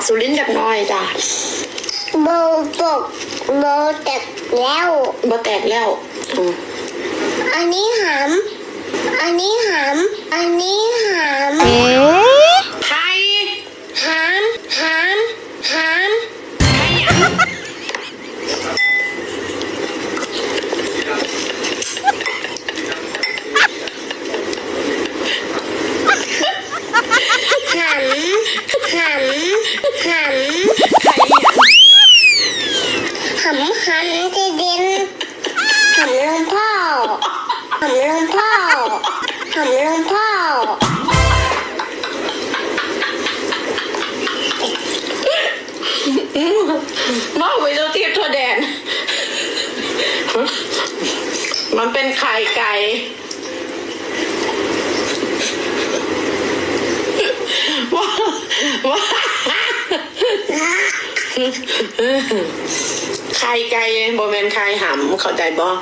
ສຸລິນຈັກໜ້ອຍຈ້າ. ບໍ່ ບໍ່ ບໍ່ແຕກແລ້ວ ບໍ່ແຕກແລ້ວ. ອືມ ອັນນີ້ຫຳ ອັນນີ້ຫຳ ອັນນີ້ຫຳ. ເອ ໄຂ່ ຫຳ ຫຳ ຫຳ ໄຂ່ຫຍັງ? ຫຳ ຫຳ ຫຳ ໄຂ່ຫຍັງ? ຫຳ ຫຳທີ່ດິນ ຫຳຫຼວງພໍ່ ຫຳຫຼວງພໍ່ ຫຳຫຼວງພໍ່. ອືມ ເວົ້າໄປທົ່ວທິດທົ່ວແດນ. ມັນເປັນໄຂ່ໄກ່. ໄຂ່ໄກ່ ບໍ່ແມ່ນໄຂ່ຫຳ ເຂົ້າໃຈບໍ່?